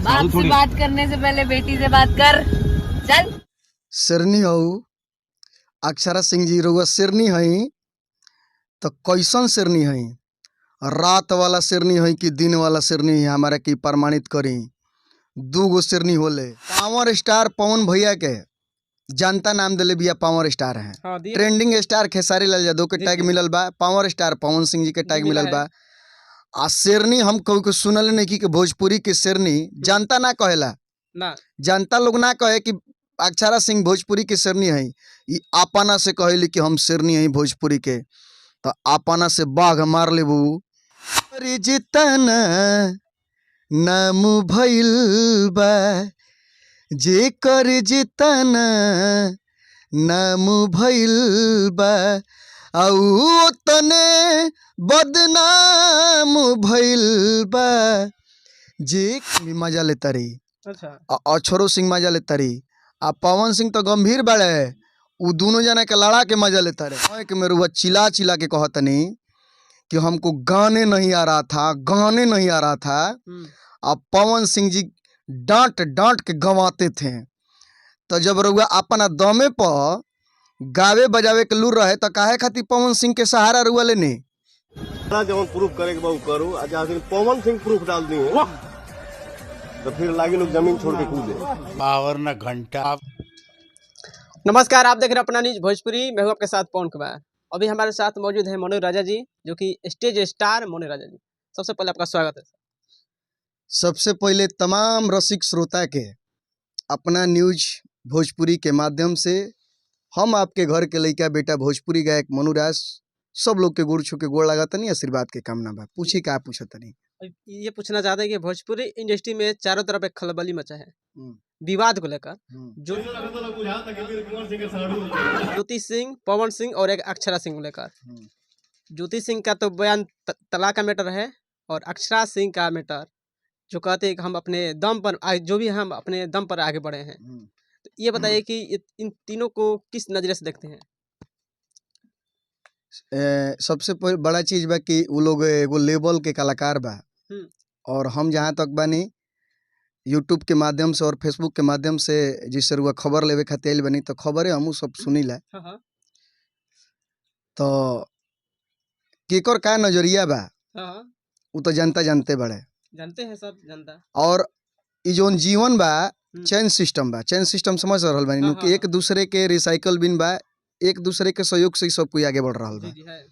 बाप से बात करने से पहले बेटी से बात कर। चल। शेरनी हौ अक्षरा सिंह जी, रउआ शेरनी हई तो कैसन शेरनी हई? रात वाला शेरनी हई कि दिन वाला शेरनी हई? हमारा की प्रमाणित करी। दू गो शेरनी होले। पावर स्टार पवन भैया के जनता नाम दिले बिया, पावर स्टार हैं। हाँ, दिए। ट्रेंडिंग स्टार खेसारी लाल यादव के जी, टैग जी। मिलल बा, पावर स्टार पवन सिंह जी के टैग मिला मिलल है। बा। आ शेरनी हम कहू के सुनल नहीं कि भोजपुरी के शेरनी जनता ना कहेला। ना। जनता लोग ना कहे कि अक्षरा सिंह भोजपुरी के शेरनी है। ई अपना से कहेली कि हम शेरनी है भोजपुरी के, तो अपना से बाघ मार लेबू। अरे जितना नाम भइल बा, जेकर जितना नाम भइल बा, औ तने बदनाम भइल बा। जे भी मजा लेता रही। अच्छा। आ अक्षरो सिंह मजा लेता रही, आ पवन सिंह तो गंभीर बाड़े, उ दोनों जना के लड़ा के मजा लेता रहे। एक में रुआ चिल्ला चिल्ला के कहतनी कि हमको गाने नहीं आ रहा था, गाने नहीं आ रहा था। आ पवन सिंह जी डांट डांट के गंवाते थे। तो जब रउआ अपना दमे पर गावे बजावे के लूर रहे तो काहे खातिर पवन सिंह के सहारा रुआ लेने? जवन प्रूफ करे के बा उ करू, आ जहाँ से पवन सिंह प्रूफ डाल दिए तो फिर लागे लोग जमीन छोड़ के कूदे। पावर न घंटा। नमस्कार, आप देख रहे हैं अपना न्यूज भोजपुरी, मैं हूं आपके साथ पवन कुमार। अभी हमारे साथ मौजूद है मनोज राजा जी, जो कि स्टेज स्टार मनोज राजा जी। सबसे पहले आपका स्वागत है। सबसे पहले तमाम रसिक श्रोता के अपना न्यूज भोजपुरी के माध्यम से हम आपके घर के लइका बेटा भोजपुरी गायक मनुराज सब लोग के गोड़ छू के गोड़ लागतनी, आशीर्वाद के कामना बा। पूछी, का पूछतनी? ये पूछना चाहते हैं कि भोजपुरी इंडस्ट्री में चारों तरफ एक खलबली मचा है विवाद को लेकर, जो ज्योति सिंह, पवन सिंह और एक अक्षरा सिंह को लेकर। ज्योति सिंह का तो बयान तलाक का मैटर है और अक्षरा सिंह का मैटर जो कहते हैं कि हम अपने दम पर जो भी हम अपने दम पर आगे बढ़े हैं। तो ये बताइए कि इन तीनों को किस नज़रे से देखते हैं? सबसे पहले बड़ा चीज बा कि उ लोग एगो लेवल के कलाकार बा। और हम जहाँ तक बानी, यूट्यूब के माध्यम से और फेसबुक के माध्यम से जिससे रुआ खबर लेवे खातिर आइल बानी, तो खबरें हमहू सब सुनीला। हाँ हाँ तो केकर का नजरिया बा, हाँ हाँ उ तो जनता जानते बड़े। जानते हैं सब जनता। और ई जौन जीवन बा, चैन सिस्टम बा। चैन सिस्टम समझ रहल बानी नु? हाँ, कि हाँ। एक दूसरे के रिसाइकल बिन बा, एक दूसरे के सहयोग से ही सब कोई आगे बढ़ रहल बा। जी जी है।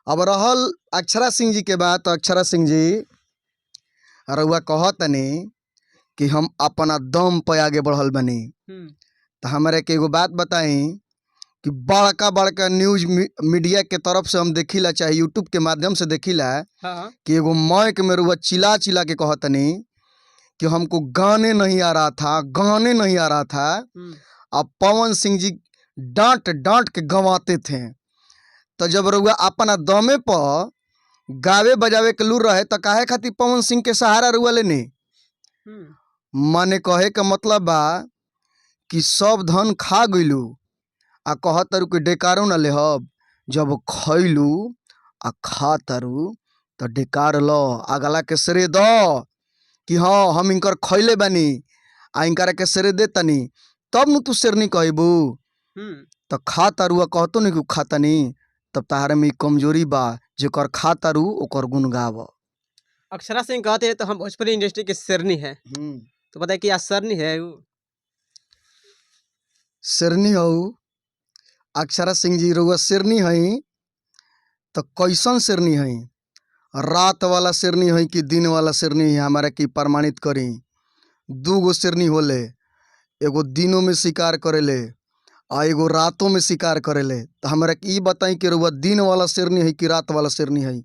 अब रहल अक्षरा सिंह जी के बात, तो अक्षरा सिंह जी, रउआ कहतनी कि हम अपना दम पे आगे बढ़ल बनी, तो हमारे के एगो बात बताई कि बड़का बड़का न्यूज मीडिया के तरफ से हम देखिला, चाहे यूट्यूब के माध्यम से देखिला, हाँ हाँ कि एगो माइक में रुआ चिल्ला चिल्ला के कहतनी कि हमको गाने नहीं आ रहा था, गाने नहीं आ रहा था। आ पवन सिंह जी डांट डांट के गंवाते थे। तो जब रउआ अपना दमे पर गावे बजावे के लूर रहे तो काहे खातिर पवन सिंह के सहारा रुआ लेने? माने कहे के मतलब बा कि सब धन खा गइलू आ कहतारू कि डेकारो न लेहब। जब खैलू आ खा तारू तो डेकार ल, अगला के श्रेय द कि हाँ, हम इनकर खैले बानी आ इनकरा के श्रेय दे तनी, तब न तू शेरनी कहबू। तो खा तारू आ कहतो नहीं कि खातनी, तब तहारे में ई कमजोरी बा। जेकर खा तारू ओकर गुण गाव। अक्षरा सिंह कहते हैं तो हम भोजपुरी इंडस्ट्री के शेरनी है, तो बताइए कि आज शेरनी है वो? शेरनी हौ अक्षरा सिंह जी, रउआ शेरनी हई तो कैसन शेरनी हई? रात वाला शेरनी हई कि दिन वाला शेरनी हई? हमारा की प्रमाणित करी। दू गो शेरनी होले, एगो दिनों में शिकार करेले आ एगो रातों में शिकार करेले। तो हमरा के ई बताई कि रउआ दिन वाला शेरनी है कि रात वाला शेरनी है,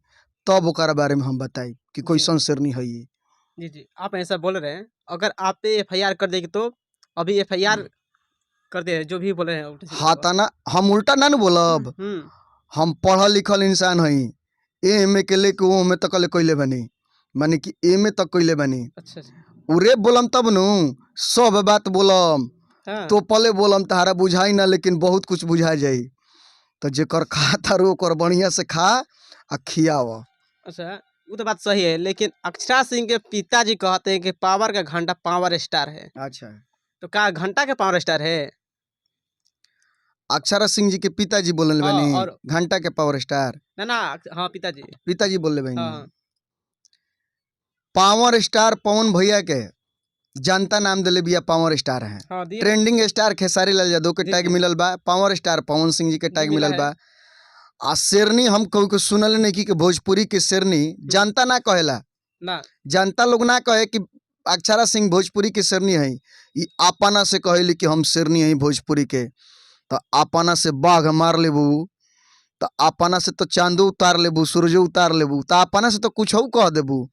तब ओकरा बारे में हम बताई कि कैसन शेरनी है ई। जी जी, आप ऐसा बोल रहे हैं, अगर आप पे एफआईआर कर देगी तो? अभी एफआईआर कर दे जो भी बोल रहे हैं उल्टे सीधे। हाँ, तना हम उल्टा ना न बोलब। हम पढ़ल लिखल इंसान हई, एम ए के लेके ओ में तक ले कइले बानी, माने कि एम ए तक कइले बानी। अच्छा अच्छा उरे बोलम तब नु सब बात बोलम। तो पले बोलम तहारा बुझाई ना, लेकिन बहुत कुछ बुझा जाई। तो जेकर खा तारू ओकर बढ़िया से खा आ खियाव। अच्छा। वो तो बात सही है, लेकिन अक्षरा सिंह के पिताजी कहते हैं कि पावर का घंटा पावर स्टार है। अच्छा। तो का घंटा के पावर स्टार है? अक्षरा सिंह जी के पिताजी बोलल हाँ, बनी और- घंटा के पावर स्टार? ना ना, हाँ, पिताजी। पिताजी बोलले बनी। हाँ। पावर स्टार पवन भैया के जनता नाम दिले बिया, पावर स्टार हैं। हाँ, दिए। ट्रेंडिंग स्टार खेसारी लाल यादव के जी, टैग जी। मिलल बा, पावर स्टार पवन सिंह जी के टैग मिला मिलल है। बा। आ शेरनी हम कहू के सुनल नहीं कि भोजपुरी के शेरनी जनता ना कहेला। ना। जनता लोग ना कहे कि अक्षरा सिंह भोजपुरी के शेरनी है। ई अपना से कहेली कि हम शेरनी है भोजपुरी के। तो अपना से बाघ मार लेबू, तो अपना से तो चांदो उतार लेबू, सूरजो उतार लेबू, तो अपना से तो कुछ कह देबू।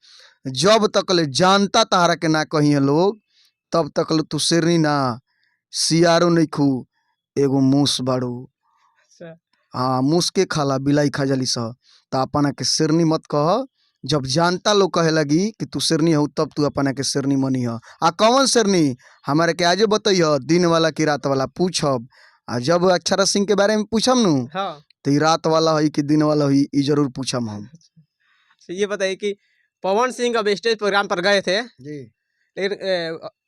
जब तक ले जानता तहारा के ना कही है लोग, तब तक ले तू शेरनी ना, सियारो नहीं खू, एगो मूस बाड़ू। अच्छा। हाँ, मूस के खाला बिलाई खा जाली स। तो अपना के शेरनी मत कह। जब जानता लोग कहे लगी कि तू शेरनी हो, तब तू अपना के शेरनी मनी ह। आ कौन शेरनी हमारे के आजे बतैह, दिन वाला कि रात वाला पूछब। आ जब अक्षरा सिंह के बारे में पूछम नु, तो ई रात वाला है कि दिन वाला है, ई जरूर पूछम हम। तो ये बताइए कि पवन सिंह अब स्टेज प्रोग्राम पर गए थे जी। लेकिन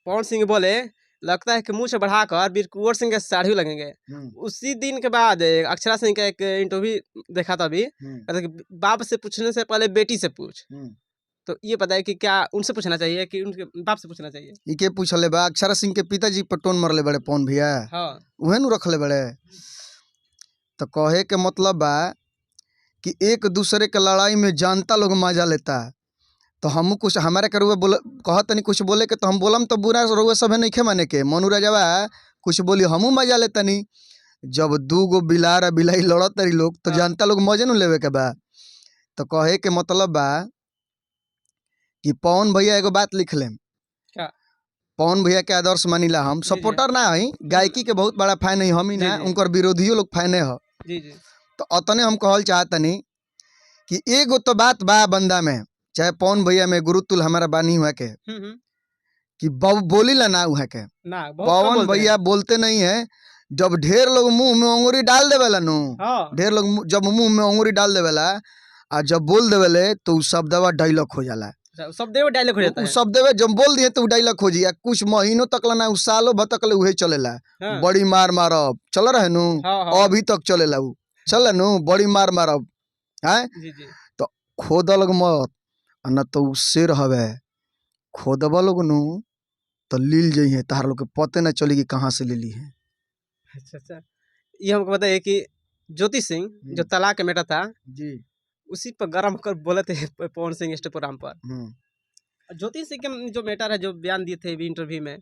पवन सिंह बोले, लगता है कि मुंह से बढ़ाकर वीर कुंवर सिंह के साड़ी लगेंगे। उसी दिन के बाद अक्षरा सिंह का एक इंटरव्यू देखा था अभी, कहते कि बाप से पूछने से पहले बेटी से पूछ। तो ये बताइए कि क्या उनसे पूछना चाहिए कि उनके बाप से पूछना चाहिए? ई के पूछले बा? अक्षरा सिंह के पिताजी पर टोन मरले बड़े पवन भैया? हाँ। उहे नु रखले बड़े। तो कहे के मतलब बा कि एक दूसरे के लड़ाई में जनता लोग मजा लेता। तो हमू कुछ हमारे के रउआ बोल कहत तनी कुछ बोले के, तो हम बोलम तो बुरा रउआ सभे नइखे माने के। मनु राजावा कुछ बोली, हमू मजा लेतनी। जब दू गो बिलार आ बिलाई लड़त तरी लोग, तो जनता लोग मजे नु लेवे के बा। तो कहे के मतलब बा कि पवन भैया एगो बात लिख लेम। क्या? पवन भैया के आदर्श मानिला हम। जी। सपोर्टर ना हई, गायकी के बहुत बड़ा फैन हई हम ही ना, जी, जी। उनकर विरोधियों लोग फैने ह। जी जी तो अतने हम कहल चाहतनी कि एगो तो बात बा बंदा में, चाहे पवन भैया में, गुरुतुल हमारा बानी हुआ के, कि बोली ला ना हुआ के। ना, बहुत कम पवन बोलते हैं। भैया बोलते नहीं है। जब ढेर लोग मुंह में अंगूरी डाल देवेला नु, ढेर लोग जब मुंह में अंगूरी डाल देवेला आ जब बोल देवेले, तो उ शब्दवा डायलॉग हो जाला। अच्छा, सब देव डायलॉग हो जाता उ है। शब्दवे जब बोल दिए तो उ डायलॉग हो जी। आ कुछ महीनों तक ला ना, उ सालों भर तक ले उहे चलेला। बड़ी मार मारब चल रहे नु, हाँ हाँ अभी तक चलेला उ चल नु, बड़ी मार मारब हैं। जी जी खोदल मत आ न तो उ शेर हवे। खोदब लोग नु तो लील जइहे, तार लोग के पते न चली कि कहाँ से लेली है। अच्छा, ये हमको बताइए कि ज्योति सिंह जो तलाक का मैटर था, जी। उसी पर गर्म होकर बोले थे पवन सिंह स्टेज प्रोग्राम पर। और ज्योति सिंह के जो मैटर है, जो बयान दिए थे अभी इंटरव्यू में,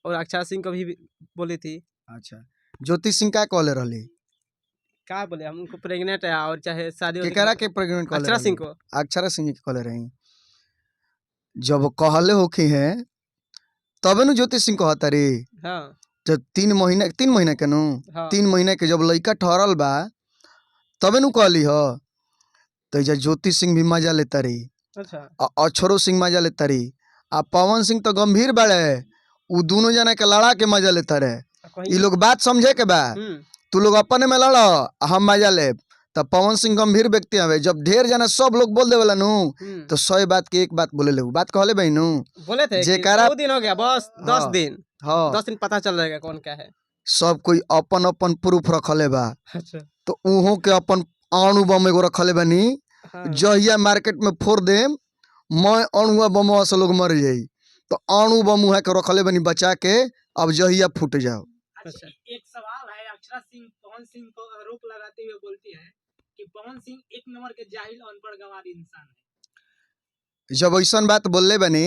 और अक्षरा सिंह को भी बोली थी। अच्छा, ज्योति सिंह का कहले रहली? क्या बोले, हम उनको प्रेग्नेंट है और चाहे शादी होने के केकरा बाद- के प्रेग्नेंट कहले अक्षरा रहली? सिंह को। अक्षरा सिंह के कहले रही। जब कहले होखी हैं तबे नु ज्योति सिंह कहता रे। जब 3 महीना, 3 महीना के नु, हाँ। 3 महीना के जब लइका ठहरल बा, तबे नु कहली ह। तो एजा ज्योति सिंह भी मजा लेता रही आ अक्षरो सिंह मजा लेता रही आ पवन सिंह तो गंभीर बाड़े, उ दोनों जना के लड़ा के मजा लेता रहे। कहीं ई लोग बात समझे के बा। तू लोग अपने में लड़, आ हम मजा लेब। तब पवन सिंह गंभीर व्यक्ति हवे। जब ढेर जना सब लोग बोल देवेला नु, तो 100 बात के एक बात बोले ले। बात कहले बहिनु। बोले थे कि जेकरा 2 दिन हो गया बस, 10 दिन। 10 दिन पता चल जाएगा कौन क्या है। सब कोई अपन अपन प्रूफ रखले बा। तो उहों के अपन अणु बम एगो रखले बानी। जहिया मार्केट में फोड़ देम, मैं अणुआ बमवा से लोग मर जाई। तो अणु बम उहाँ के रखले बानी बचा के, अब जहिया फूट जाओ। अच्छा। एक सवाल है, अक्षरा सिंह पवन सिंह को आरोप लगाते हुए बोलती है कि पवन सिंह एक नंबर के जाहिल, अनपढ़, गंवार इंसान है। जब ऐसन बात बोलले बानी,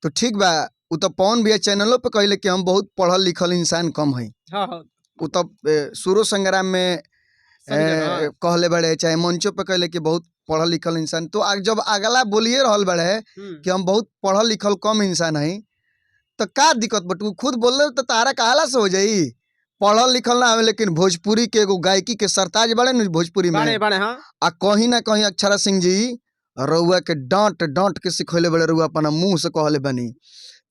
तो ठीक बा। उ तो पवन भैया चैनलों पे कहले कि हम बहुत पढ़ल लिखल इंसान कम है। हाँ हाँ उ तो सुरो संग्राम में सभी जगह, हाँ। कहले बड़े, चाहे मंचों पे कहले कि बहुत पढ़ल लिखल इंसान। तो जब अगला बोलिए रहल बड़े कि हम बहुत पढ़ल लिखल कम इंसान हई, तो का दिक्कत बटू? खुद बोलले तो तारा कहला से हो जाई। पढ़ल लिखल ना हवे, लेकिन भोजपुरी के एगो गायकी के सरताज बड़े न भोजपुरी में। बड़े बड़े, हाँ। आ कहीं ना कहीं अक्षरा सिंह जी रउआ के डांट डांट के सिखैले बड़े। रउआ अपना मुंह से कहले बनी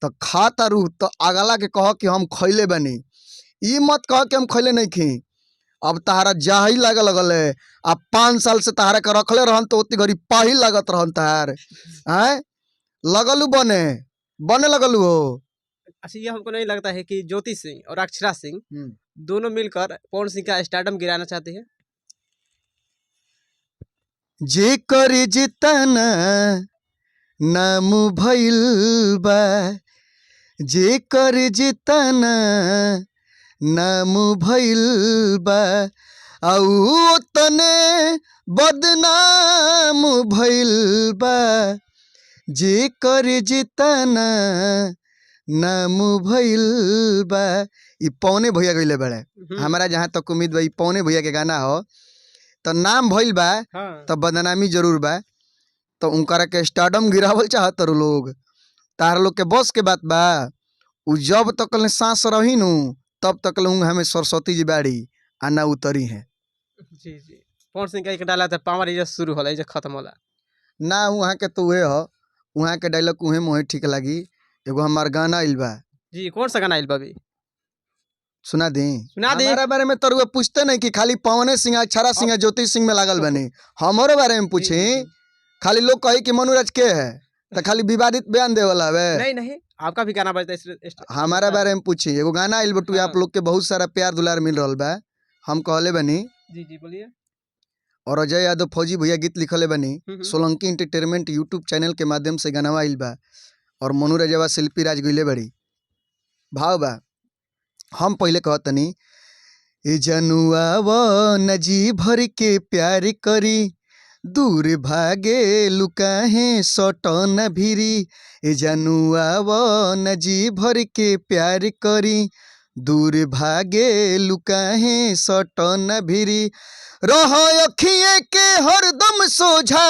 तो खा तारू, तो अगला के कह कि हम खैले बनी। ई मत कह कि हम खैले नहीं खी। अब तहारा जाही लागे लगल है। आ 5 साल से तहारा के रखले रहन तो ओती घड़ी पाही लागत रहन तहार। आय लगलू बने बने लगलू हो। अच्छा, ये हमको नहीं लगता है कि ज्योति सिंह और अक्षरा सिंह दोनों मिलकर पवन सिंह का स्टारडम गिराना चाहते हैं? जे करे जितना नाम भइल बा, जे करे जितना नाम भइल बा, औ ओतने बदनाम भइल बा। जे करे जितना नाम भइल बा। ई पौने भैया गइले बड़े। हमारा जहाँ तक उम्मीद बा ई पौने भैया के गाना हो तो नाम भइल बा। हाँ। तो बदनामी जरूर बा। तो उनकरा के स्टारडम गिरावल चाहत लोग, तार लोग के बस के बात बा। उ जब तक ले सांस रही नु तब तक ले हमें सरस्वती जी बाड़ी आ ना उतरी हैं। जी जी, पवन सिंह का एक डाला था पावर इधर शुरू होला इधर खत्म होला। ना वहाँ के तो उहे हो, वहाँ के डायलॉग उहे मोहे ठीक लगी। एगो हमार गाना आइल बा। जी, कौन सा गाना आइल बा अभी? सुना दी? सुना दी। हमारा बारे में तो रुआ पूछते नहीं कि खाली पवने सिंह, अक्षरा सिंह, ज्योति सिंह में लागल बनी। हमारे बारे में पूछी, खाली लोग कही कि मनुराज के है तो खाली विवादित बयान दे वाला है। नहीं नहीं, आपका भी गाना बजता है। हमारा बारे में पूछी। एगो गाना आइल बटू। हाँ। आप लोग के बहुत सारा प्यार दुलार मिल रहा बा, हम कहले बनी। जी जी, बोलिए। और अजय यादव फौजी भैया गीत लिखले बनी। सोलंकी एंटरटेनमेंट यूट्यूब चैनल के माध्यम से गाना आइल बा और मनु राजवा शिल्पी राज गइले बड़ी भाव बा। हम पहले कहतनी, ए जनुआ व नजी भर के प्यार करी, दूर भागे लुकाहे सटन भिरी। ए जनुआ व नजी भर के प्यार करी, दूर भागे लुकाहे सटन भिरी। रह अखिए के हरदम सोझा।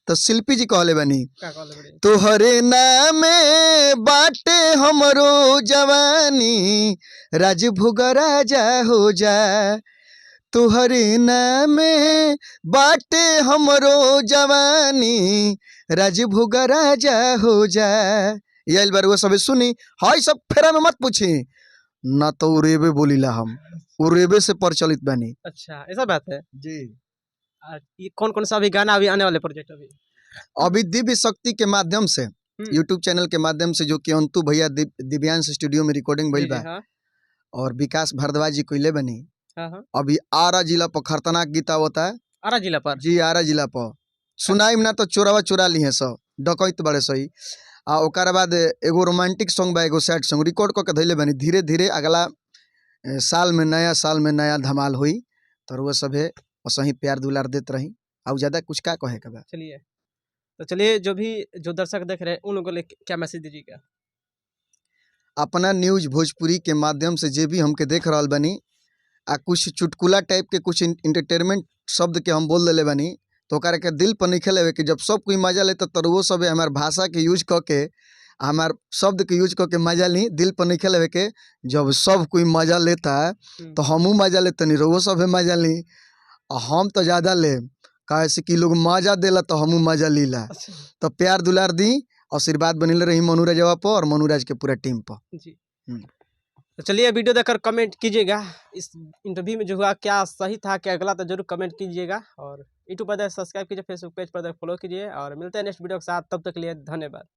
तो शिल्पी जी कहले बनी, का कहले बड़ी? तोहरे नामे बाटे हमरो जवानी, राजभोग राजा हो जा। तोहरे नामे बाटे हमरो जवानी, राजभोग राजा हो जा। ये आइल बार वो सब सुनी हाय, सब फेरा में मत पूछी ना तो उरेबे बोलीला, हम उरेबे से प्रचलित बनी। अच्छा, ऐसा बात है जी। ये कौन कौन सा अभी गाना अभी आने वाले प्रोजेक्ट अभी? अभी दिव्य शक्ति के माध्यम से यूट्यूब चैनल के माध्यम से जो कि अंतु भैया दिव्यांश स्टूडियो में रिकॉर्डिंग भइल जी, बा। हाँ। और विकास भारद्वाज जी कइले बनी। हाँ हाँ। अभी आरा जिला पर खतरनाक गीत आवता है। आरा जिला पर? जी, आरा जिला पर सुनाई ना तो चोरावा चोरा ली है सब डकैत बड़े सही। आ ओकर बाद एगो रोमांटिक सॉन्ग बा, एगो सैड सॉन्ग रिकॉर्ड कऽ के धैले बनी। धीरे धीरे अगला साल में नया साल में नया धमाल हुई। तो वो सभे सही प्यार दुलार देत रही। और ज़्यादा कुछ का कहे के बा। चलिए, तो चलिए जो भी जो दर्शक देख रहे हैं उन लोगों को लिए क्या मैसेज दीजिएगा? अपना न्यूज भोजपुरी के माध्यम से जे भी हमके देख रहल बनी आ कुछ चुटकुला टाइप के कुछ इंटरटेनमेंट शब्द के हम बोल देले बनी तो ओकरा के दिल पर नहीं लेवे कि जब सब कोई मजा ले तो तरुओ सब हमार भाषा के यूज कऽ के हमार शब्द के यूज कऽ के मजा ली, दिल पर नहीं लेवे के। जब सब कोई मजा लेता तो हमहूँ मजा लेते नहीं, रउओ सभे मजा ली। आ हम तो ज़्यादा लेब, काहे से कि लोग मजा देला तो हमहूँ मजा लीला। अच्छा। तो प्यार दुलार दी, आशीर्वाद बनले रही मनु राजवा पर और मनु राज के पूरा टीम पर। जी। तो चलिए वीडियो देखकर कमेंट कीजिएगा, इस इंटरव्यू में जो हुआ क्या सही था क्या गलत है, जरूर कमेंट कीजिएगा। और यूट्यूब पर सब्सक्राइब कीजिए, फेसबुक पेज पर फॉलो कीजिए और मिलते हैं नेक्स्ट वीडियो के साथ। तब तक के लिए धन्यवाद।